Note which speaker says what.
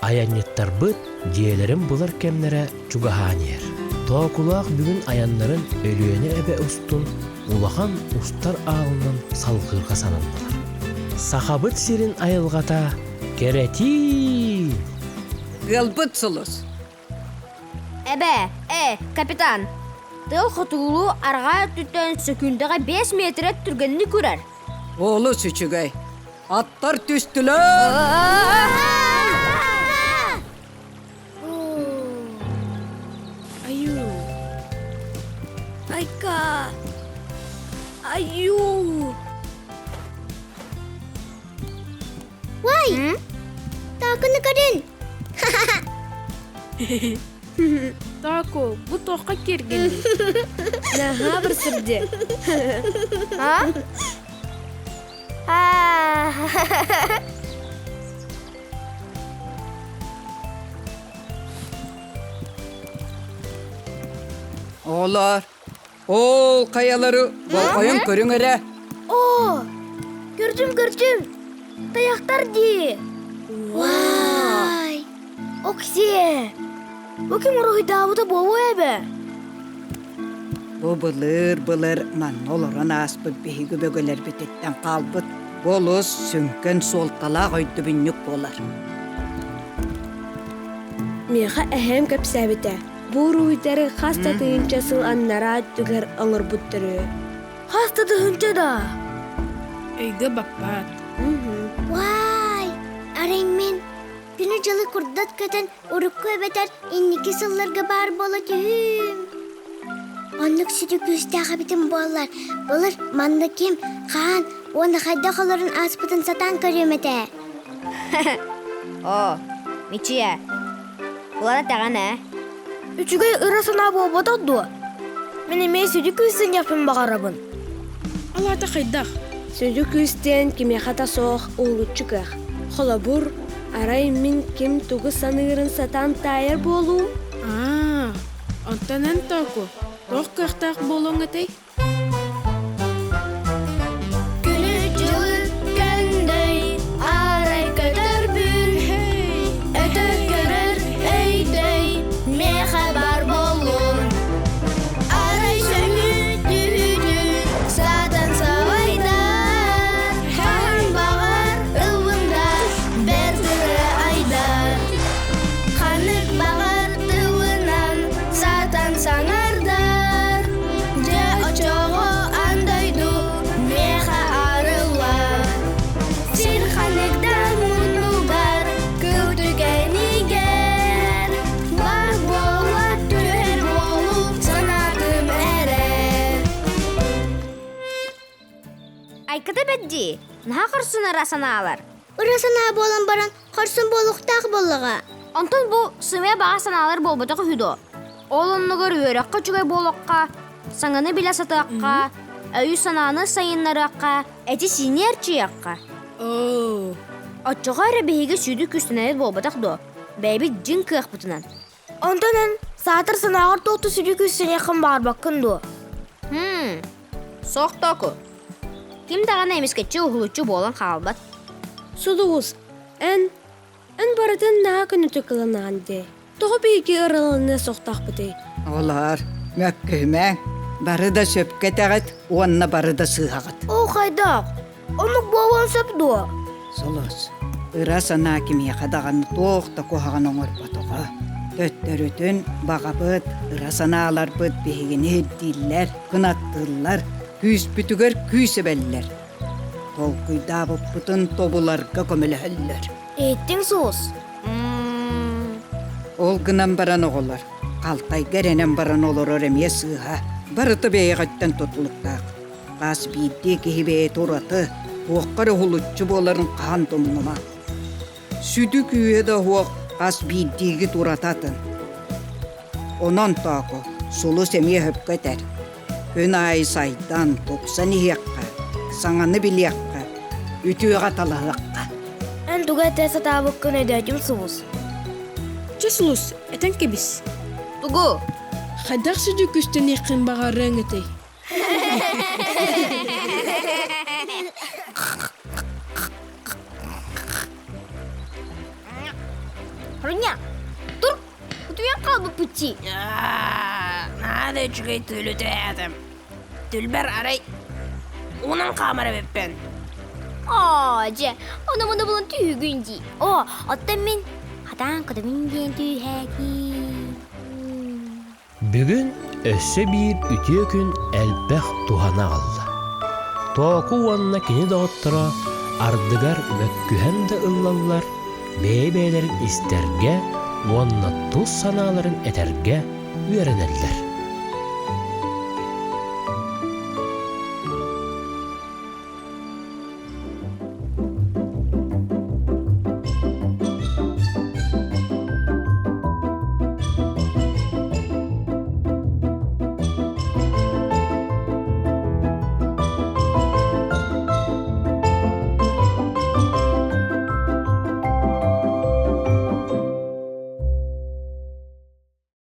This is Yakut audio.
Speaker 1: Айанньыттарбыт дьиэлэрин булар кэмнэрэ чугаһаан иһэр. Тоокулаах бүгүн айаннарын Өлүөнэ эбэ устун улахан устар аалынан салҕыырга сананнылар. Сахабыт сирин айылҕата кэрэтиин!
Speaker 2: Ыалбыт сулус.
Speaker 3: Эбээ, ээ, капитан, тыал хотугулуу арҕаа өттүттэн сөкүүндэҕэ 5 миэтэрэ түргэнник үрэр.
Speaker 2: Олус үчүгэй. Аттар түстүлэр!
Speaker 4: Айуу! Айка! Айуу!
Speaker 5: Вай! Таакыны көрүн!
Speaker 4: Таако, бу туохха киэргэнний?
Speaker 6: Наһаа бір сирде.
Speaker 3: А?
Speaker 2: Оҕолоор, ол хайалары болҕойон көрүҥ эрэ.
Speaker 5: Оо, көрдүм көрдүм. Тайахтар дии. Вай! Оксие! Бу ким уруһуйдаабыта буолуо эбэ?
Speaker 2: Бу былыр-былыр манна олорон ааспыт биһиги бөгөлөрбүтүттэн хаалбыт бу олус сүҥкэн суолталаах өйдөбүнньүк буолар.
Speaker 6: Миэхэ эһээм кэпсээбитэ. Бу уруһуйдары хас да тыһыынча сыл аннараа өттүгэр оҥорбуттар үһү.
Speaker 5: Хас да тыһыынча да?
Speaker 4: Өйгө баппаат.
Speaker 5: Вай! Арай мин күнү-дьылы курдат көтөн урукку эбэтэр инники сылларга баар буола түһүүм. Оннук сүдү күүстээх эбитим буоллар, былыр манна ким, хаан уонна хайдах олорон ааспытын сатаан көрүөм этэ.
Speaker 3: Оо, Мичийэ, улана тэҕэн ээ.
Speaker 5: Үчүгэй ыра санаа буолбатах дуо? Мин эмиэ сүдү күүстэниэхпин баҕарабын.
Speaker 4: Ол аата хайдах?
Speaker 6: Сүдү күүстээн кимиэхэ да суох уһулуччу кыах. Холобур, арай мин ким тугу саныырын сатаан таайар буолуум?
Speaker 4: Аа, онтон эн Тооку, туох кыахтаах буолуоҥ этэй?
Speaker 5: Күнү-дьылы көҥдөй, арай көтөрбүн, өтө көрөр өйдөй, миэхэ бар буоллун. Арай сөҥүү түһүүтүн саатан сабайдар, хаһан баҕар ыллында бэрт ырыа айдар. Ханнык баҕар тылынан саатан саҥардар, дьэ очоҕо аан дойду миэхэ арыллар. Сир ханнык да муннугар кыл түгэнигэр бар буола түһэр буолу санаатым эрэ.
Speaker 3: Айкыта бэрдии, наһаа хорсун ыра санаалар.
Speaker 5: Ыра санаа буолан баран хорсун буолуохтаах буоллаҕа.
Speaker 3: Онтон бу сымыйа баҕа санаалар буолбатах үһү дуо? Ол оннугар үөрэххэ үчүгэй буолуохха, саҥаны билэ сатыахха, өйү-санааны сайыннарыахха, эти-сиини эрчийиэххэ.
Speaker 4: Оо.
Speaker 3: Оччоҕо эрэ биһиги сүдү күүстэнэбит буолбатах дуо? Бэйэбит дьиҥ кыахпытынан.
Speaker 5: Онтон эн саатар санааҕар туохту сүдү күүстэниэххин баҕарбаккын дуо?
Speaker 3: Хм, суох току. Ким даҕаны эмискэччи уһулуччу буолан хаалбат.
Speaker 6: Сулус, эн, эн барытын наһаа көнөтүк ылынаҕын дии. Тоҕо биһиги ыралана суохтаахпытый?
Speaker 2: Оҕолоор, мөккүһүмэҥ, бары да сөпкө этэҕит уонна бары да сыыһаҕыт.
Speaker 5: Оо, хайдах? Оннук буолуон сөп дуо?
Speaker 2: Сулус, ыра санаа кимиэхэ даҕаны туох да куһаҕан оҥорботоҕо. Төттөрүтүн баҕабыт, ыра санааларбыт биһигини ирдииллэр, кынаттыыллар, күүспүтүгэр күүс эбэллэр. Толкуйдаабыппытын тобуларга көмөлөһөллөр.
Speaker 5: Иһиттиҥ суус?
Speaker 2: Ол гынан баран оҕолор, халтайга эрэнэн баран олорор эмиэ сыыһа, барыта бэйэҕиттэн тутулуктаах. Хас биирдии киһи бэйэтэ ураты, туохха эрэ уһулуччу буоларын хаһан да умнума. Сүдү күүһэ да суох хас биирдиигит ураты атын. Онон Тооку, сулус эмиэ сөпкө этэр. Күн аайы сайдан, тупсан иһиэххэ, саҥаны билиэххэ, үтүөҕэ талаһыахха.
Speaker 5: Эн тугу этэ сатаабыккын өйдөөтүм сулус.
Speaker 4: Чэ, Сулус, этэн кэбис.
Speaker 3: Тугу?
Speaker 4: Хайдах сүдү күүстэниэххин баҕарыаҥ этэй?
Speaker 3: Руня, тур, утуйан хаалбыппыт дии.
Speaker 7: Наада үчүгэй түүлү түһээтим. Түлбэр арай уунан хаамар эбиппин.
Speaker 3: Оо, дьэ, ону-муну булан түһүгүн дии. Оо, оттон мин хатаан көтөбүн диэн түүһээтиим.
Speaker 1: Бүгүн өссө биир үтүө күн элбэх туһаны аҕалла. Тооку уонна кини доҕотторо ардыгар мөккүһэн да ыллаллар, бэйэ-бэйэлэрин истэргэ уонна тус санааларын этэргэ үөрэнэллэр.